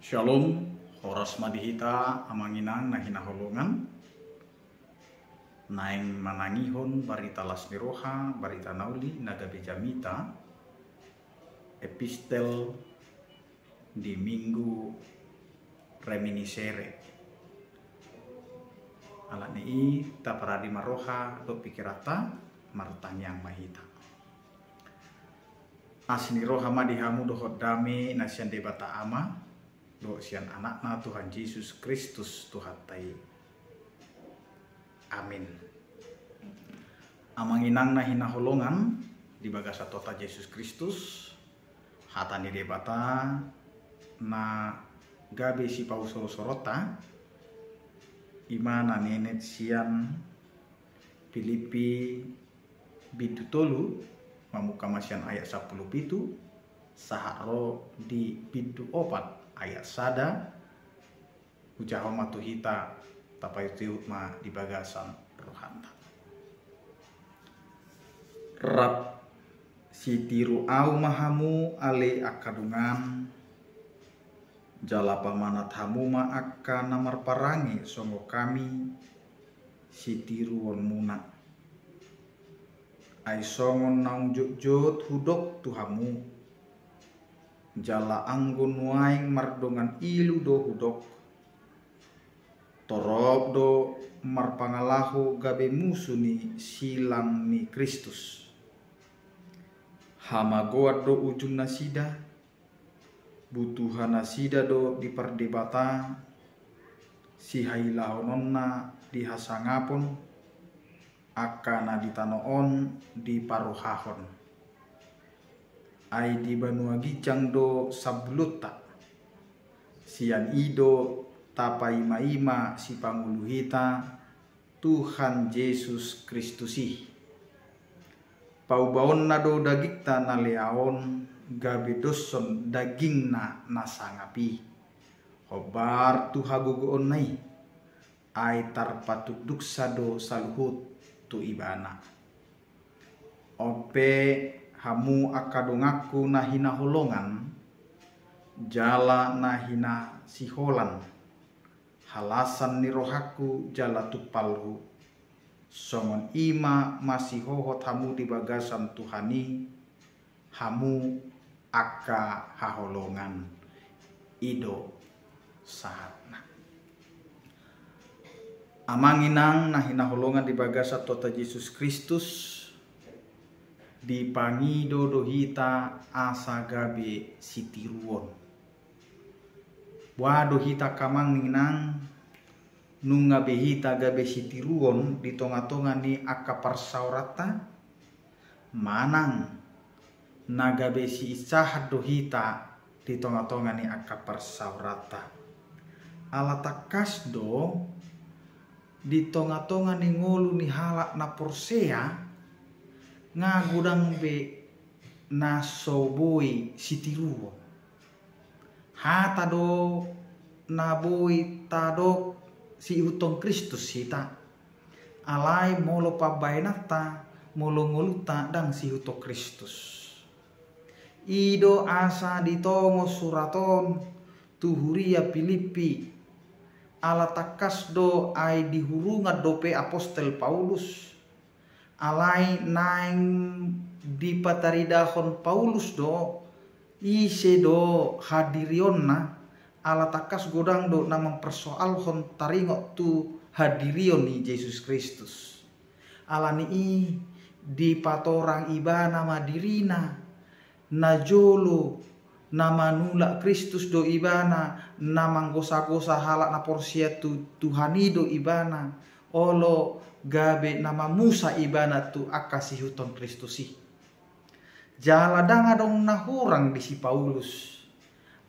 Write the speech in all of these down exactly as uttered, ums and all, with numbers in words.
Shalom, horas ma di hita amang inang na hinaholongan. Naeng manangihon barita las ni roha, barita na uli na gabe jamita, epistel di Minggu Reminiscere. Alani i taparadi ma roha dohot pikiranta, martangiang ma hita. Asi ni roha ma di hamu dohot dame na sian Debata Ama dohot sian Anakna Tuhan Jesus Kristus Tuhanta i. Amin. Amang inang na hinaholongan di bagasan Tuhan Jesus Kristus, hata ni Debata na gabe sipausolosolonta, i ma na nienet sian Pilippi bindu tolu, mamungka ma sian ayat sampulu pitu, sahat ro di bindu opat ayat sada, hujahahon ma tu hita, tapaihutihut ma di bagasan rohanta. Rap sitiru ahu ma hamu ale angka dongan, jala pamanat hamu ma angka na marparange songon hami sitiruonmuna. Ai songon naung jotjot hudok tu hamu, jala anggo nuaeng mardongan ilu do hudok, torop do marpangalaho gabe musu ni silang ni Kristus. Hamagoan do ujungnasida, butuhanasida do di pardebata, sihailahononna di hasangapon, angka na di tano on diparohahon. Ai di banua ginjang do sambulunta, sian i do tapaimaima sipangolu hita, Tuhan Jesus Kristus i. Paubaonna do dagingta na lea on gabe doshon dagingna na sangap i, hombar tu hagogoonna i, ai tarpatunduksa do saluhut tu Ibana. On pe, hamu angka donganku na hinaholongan jala na hinasiholan, halasan ni rohangku jala tumpalhu, songon i ma masihohot hamu di bagasan Tuhan i, hamu angka haholongan. I do sahatna. Amang inang na hinaholongan di bagasan Tuhanta Jesus Kristus, dipangido do hita asa gabe sitiruon. Boha do hita angka amang inang, nunga be hita gabe sitiruon di tongatonga ni angka parsaoranta? Manang na gabe siinsahan do hita di tongatonga ni angka parsaoranta? Ala tangkas do, di tongatonga ni ngolu ni halak na porsea, nga godang be na so boi sitiruon. Hata do na boi tadok siihuthon Kristus hita. Alai molo pambahenanta, molo ngolunta ndang siihuthon Kristus. I do asa ditongos surat on tu huria Pilippi. Ala tangkas do, ai di hurungan dope apostel Paulus. Alai naeng dipataridahon Paulus do ise do hadirionna, ala tangkas godang do na mampersoalhon taringot tu hadirion ni Jesus Kristus. Alani i dipatorang ibana ma dirina, najolo na manulak Kristus do ibana, na manggosagosa halak na porsea tu Tuhan i do ibana, olo gabe na mamusa ibana tu angka siihuthon Kristus i. Jala ndang adong na hurang di si Paulus,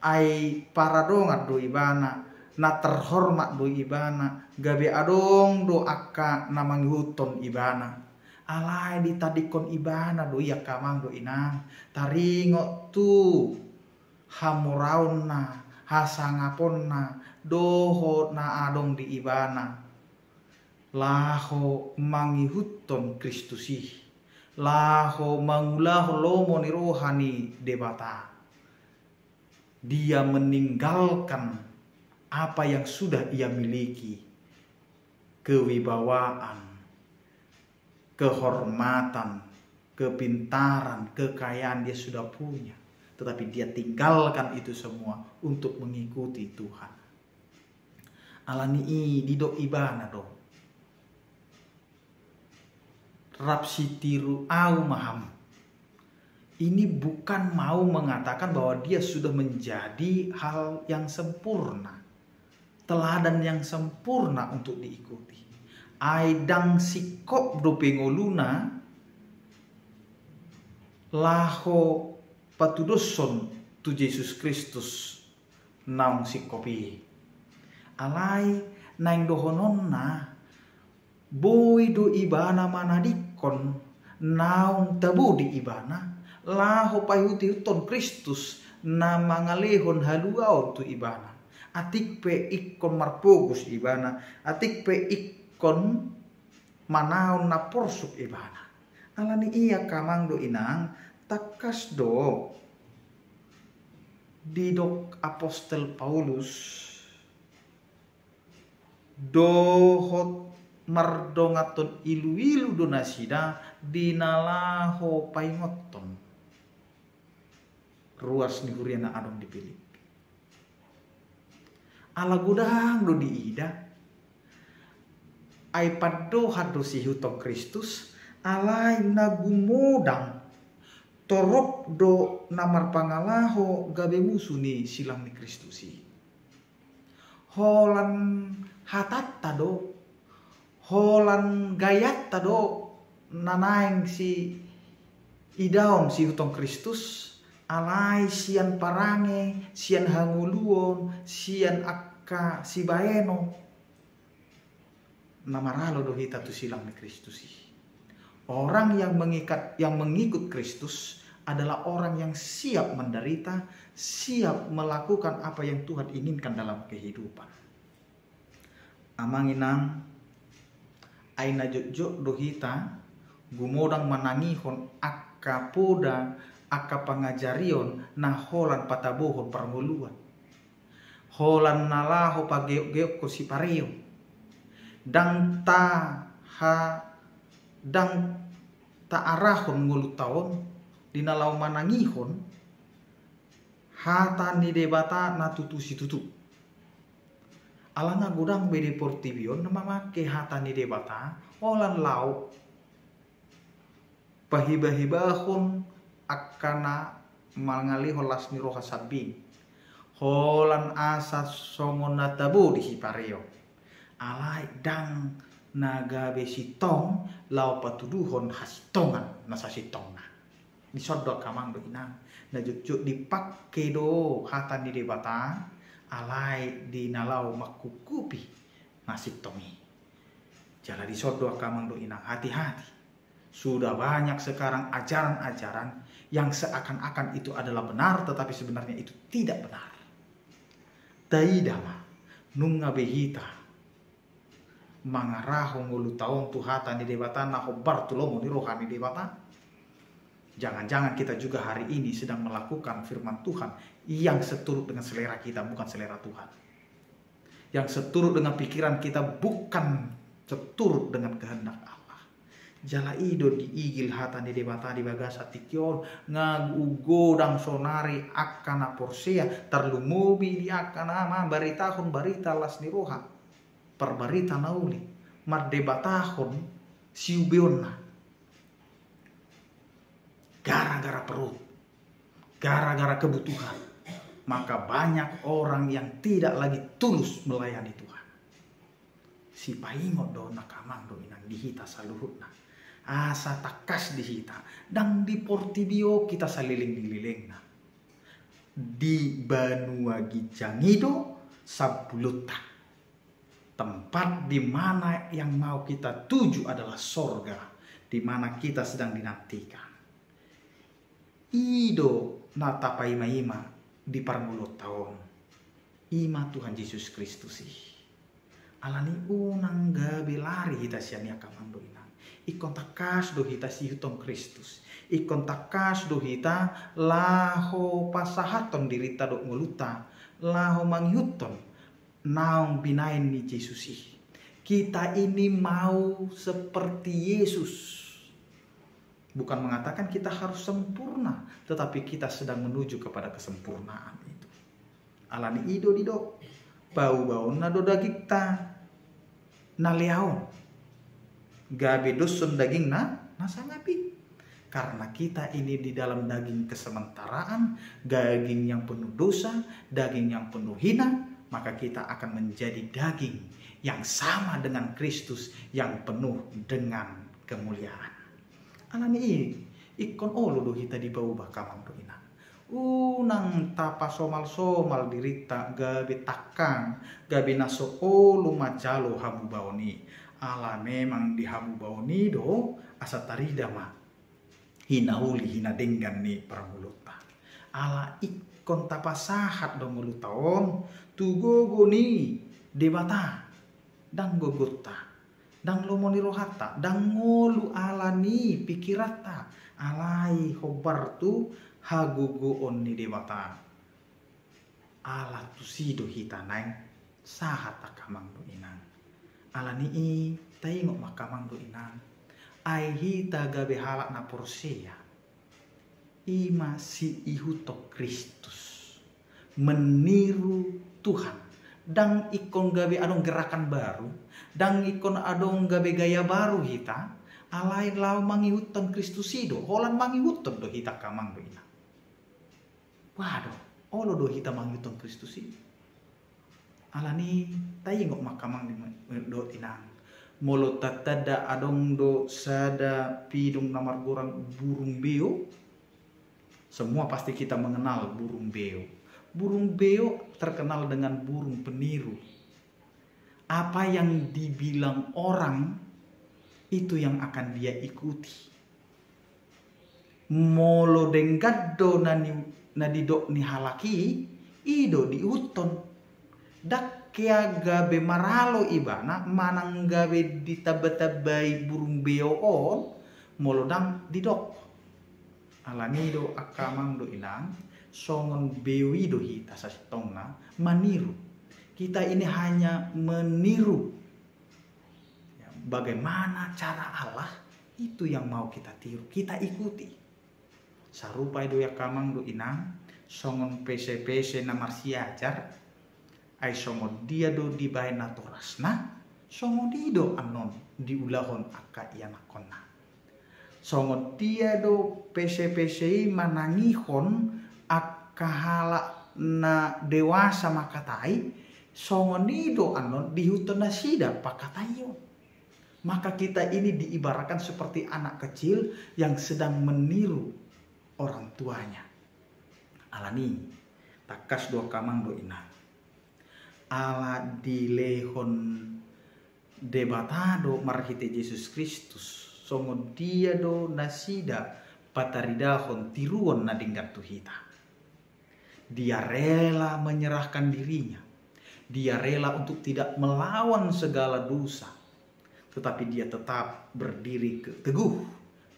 ai paradongan do ibana, na terhormat do ibana, gabe adong do angka na mangihuthon ibana. Alai ditadingkon ibana do i angka amang dohot inang, taringot tu hamoraonna, hasangaponna, dohot na adong di ibana, laho mangihuthon Kristus i, laho mangulahon lomo ni roha ni Debata. Dia meninggalkan apa yang sudah ia miliki, kewibawaan, kehormatan, kepintaran, kekayaan dia sudah punya. Tetapi dia tinggalkan itu semua untuk mengikuti Tuhan. Alani i didok ibana do, rap sitiru au ma hamu. Ini bukan mau mengatakan bahwa dia sudah menjadi hal yang sempurna, teladan yang sempurna untuk diikuti. Ai ndang singkop dope ngoluna laho patudoshon tu Jesus Kristus naung singkop i. Alai naeng dohononna, boi do ibana manadingkon naung tabo di ibana laho paihuthon Kristus na mangalehon haluaon tu ibana. Atik pe ingkon marpogos ibana, atik pe ingkon manaon na porsuk ibana. Alani i angka amang dohot inang, tangkas do didok apostel Paulus dohot mardonganhon iluilu do nasida di na laho paingothon ruas ni huria na adong di Pilippi. Ala godang do diida, ai pandohan do siihuthon Kristus, alai na gumodang torop do na marpangalaho gabe musu ni silang ni Kristus i. Holan hatanta do, holan gayanta do na naeng siidaon siihuthon Kristus, alai sian parange, sian hangoluon, sian angka sibahenon. Na maralo do hita tu silang ni Kristus i. Orang yang mengikat, yang mengikut Kristus adalah orang yang siap menderita, siap melakukan apa yang Tuhan inginkan dalam kehidupan. Amang inang, ai na jotjot do hita gumodang manangihon angka poda, angka pangajarion na holan patabohon parngoluan. Holan na laho pageokgeokhon sipareon. Ndang ta ha, ndang taarahon ngolunta on di na laho manangihon hata ni Debata na tutu situtu. Ala nga godang be di portibi on na mamangke hata ni Debata, holan laho pahibahibahon angka na mangalehon las ni roha sambing. Holan asa songon na tabo di sipareon. Alai ndang na gabe sintong laho patuduhon hasintongan na sasintongna. Dison do angka amang dohot inang, na jotjot dipangke do hata ni Debata, alai di na laho mangkuphupi na sintong i. Jala dison do angka amang dohot inang, hati-hati. Sudah banyak sekarang ajaran-ajaran yang seakan-akan itu adalah benar, tetapi sebenarnya itu tidak benar. Taida ma, nunga be hita mangarahon ngolunta on tu hata ni Debata na hombar tu lomo ni roha ni Debata. Jangan-jangan kita juga hari ini sedang melakukan firman Tuhan yang seturut dengan selera kita, bukan selera Tuhan. Yang seturut dengan pikiran kita, bukan seturut dengan kehendak Allah. Jala i do diigil hata ni Debata di bagasan tingki on, nga godang sonari angka na porsea, tarlumobi di angka na mambaritahon barita las ni roha, parbarita na uli, mardebatahon siubeonna. Gara-gara perut, gara-gara kebutuhan, maka banyak orang yang tidak lagi tulus melayani Tuhan. Sipaingot do angka amang dohot inang di hita saluhutna. Asa tangkas di hita, ndang di portibi on hita saleleng ni lelengna. Di banua ginjang i do sampulutta. Tempat di mana yang mau kita tuju adalah sorga, di mana kita sedang dinantikan. I do na tapaimaima di parngoluonta on. I ma Tuhan Jesus Kristus i. Alani i unang gabe lari hita sian i angka amang dohot inang. Ingkon tangkas do hita siihuthon Kristus. Ingkon tangkas do hita laho pasahathon dirinta dohot ngolunta laho mangihuthon naung binahen ni Jesus i. Kita ini mau seperti Yesus. Bukan mengatakan kita harus sempurna, tetapi kita sedang menuju kepada kesempurnaan itu. Alani i do didok, paubaonna do dagingta na lea on, gabe doshon dagingna na sangap i. Karena kita ini di dalam daging kesementaraan, daging yang penuh dosa, daging yang penuh hina, maka kita akan menjadi daging yang sama dengan Kristus, yang penuh dengan kemuliaan. Alani i, ingkon olo do hita dipauba, angka amang dohot inang. Unang tapasomalsomal dirinta gabe tangkang, gabe na so olo manjalo hamubaon i. Ala memang di hamubaon i do asa tarida ma hinauli, hinadenggan ni parngoluonta. Ala ingkon tapasahat do ngolunta on tu gogo ni Debata, ndang gogonta, ndang lomo ni rohanta, ndang ngolu ala ni pikiranta, alai hombar tu hagogoon ni Debata. Ala tusi do hita naeng sahat, angka amang dohot inang. Alani i, taingot ma, angka amang dohot inang, ai hita gabe halak na porsea, i ma siihuthon Kristus, meniru Tuhan. Ndang ingkon gabe adong gerakan baru, ndang ingkon adong gabe gaya baru hita, alai laho mangihuthon Kristus i do, holan mangihuthon do hita, angka amang dohot inang. Waduh, olo do hita mangihuthon Kristus i. Alani i, taingot ma, angka amang dohot inang, molo tatanda adong do sada pidong na margoar burung beo, semua pasti kita mengenal burung beo. Burung beo terkenal dengan burung peniru. Apa yang dibilang orang, itu yang akan dia ikuti. Molo denggan do na ni, na didok ni halak i, i do diihuthon. Ndang hea gabe maralo ibana manang gabe ditambatambai burung beo on, molo ndang didok. Alani i do, angka amang dohot inang, songon beo i do hita sasintongna maniru. Kita ini hanya meniru. Ya, bagaimana cara Allah, itu yang mau kita tiru, kita ikuti. Sarupa i do, angka amang dohot inang, songon pesepese na marsiajar, ai songon dia do dibaen natorasna, songon i do annon diulahon angka ianakhonna. Songon dia do pesepese i manangihon angka halak na dewasa mangkatai, songon i do annon diihuthon nasida pangkataion. Maka kita ini diibaratkan seperti anak kecil yang sedang meniru orang tuanya. Alani i, tangkas do, angka amang dohot inang, ala dilehon Debata do marhite Jesus Kristus, songon dia do nasida pataridahon tiruon na denggan tu hita. Dia rela menyerahkan dirinya. Dia rela untuk tidak melawan segala dosa, tetapi dia tetap berdiri ke-, teguh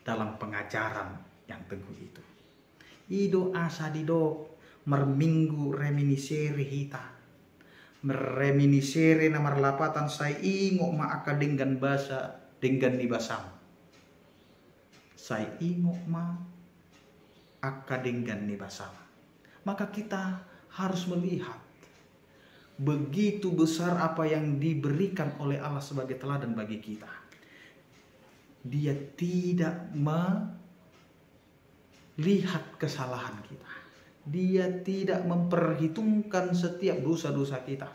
dalam pengajaran yang teguh itu. I do asa didok, marminggu reminiscere hita. Reminiscere na marlapatan, sai ingot ma angka denggan basa, denggan ni basam. Sai ingot ma angka denggan ni basam. Maka kita harus melihat begitu besar apa yang diberikan oleh Allah sebagai teladan bagi kita. Dia tidak me- lihat kesalahan kita. Dia tidak memperhitungkan setiap dosa-dosa kita.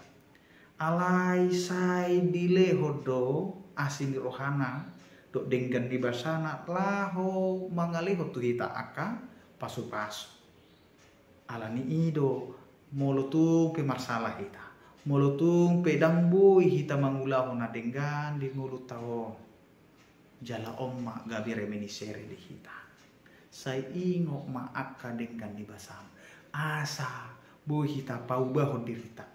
Alai sai dilehon do asi ni rohana dohot denggan ni basana laho mangalehon tu hita angka pasupasu. Alani i do, molo tung pe marsala hita, molo tung pe ndang boi hita mangulahon na denggan di ngolunta on, jala on ma gabe reminiscere di hita. Sai ingot ma angka denggan ni basam, asa boi hita paubahon dirinta.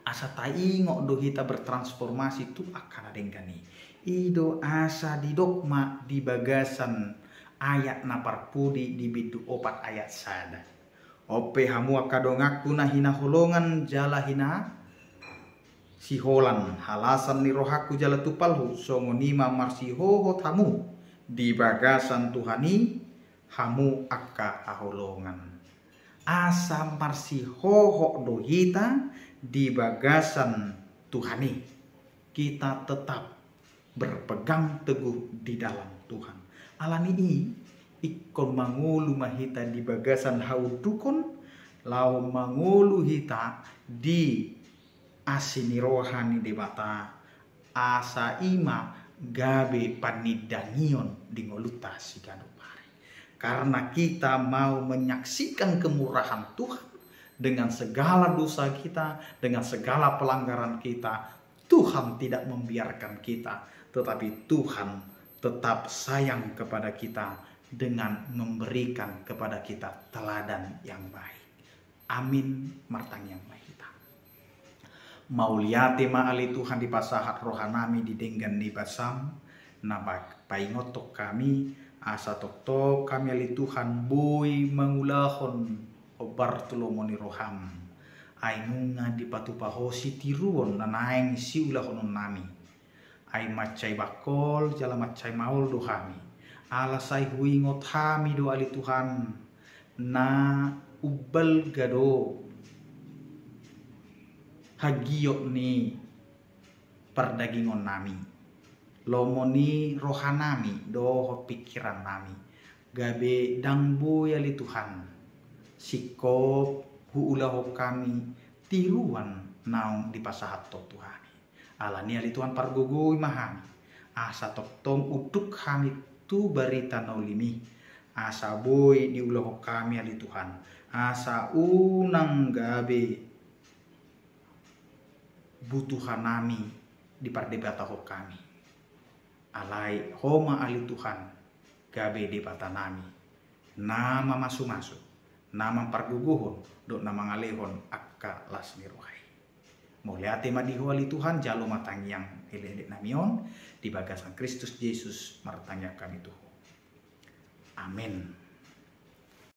Asa taingot do hita bertransformasi tu angka na denggan i. I do asa didok ma di bagasan ayat na parpudi di bindu opat ayat sada. On pe hamu angka donganku na hinaholongan jala hina siholan, halasan ni rohangku jala tumpalhu, songon i ma marsihohot hamu di bagasan Tuhan i, hamu angka haholongan. Asa marsihohot do hita di bagasan Tuhan i. Kita tetap berpegang teguh di dalam Tuhan. Alani i, ingkon mangolu ma hita di bagasan haundukon, laho mangolu hita di asi ni roha ni Debata, asa i ma gabe panindangion di ngolunta siganup ari. Karena kita mau menyaksikan kemurahan Tuhan dengan segala dosa kita, dengan segala pelanggaran kita, Tuhan tidak membiarkan kita, tetapi Tuhan tetap sayang kepada kita dengan memberikan kepada kita teladan yang baik. Amin. Martangiang ma hita. Mauliate ma ale Tuhan dipasahat rohanami di denggan ni basam, na ba-, paingothon hami, asa tongtong hami ale Tuhan boi mangulahon hombar tu lomo ni roham. Ai nunga dipatupa ho sitiruon na naeng siulahononnami. Ai mansai bangkol jala mansai maol do hami. Ala sai huingot hami do ale Tuhan, na umbalga do hagiot ni pardagingonnami, lomo ni rohanami dohot pingkirannami, gabe ndang boi ale Tuhan singkop huulahon hami tiruan naung dipasahathon tu hami. Alani i ale Tuhan pargogoi ma hami, asa tongtong unduk hami tu barita na uli i, asa boi diulahon hami ale Tuhan, asa unang gabe butuhanami dipardebatahon hami. Alai ho ma ale Tuhan gabe Debatanami, na mamasumasu, na mampargogohon dohot na mangalehon angka las ni roha i. Mauliate ma di ho ale Tuhan, jalo ma tangiang elekeleknami on, di bagasan Kristus Jesus martangiang hami tu ho. Amen.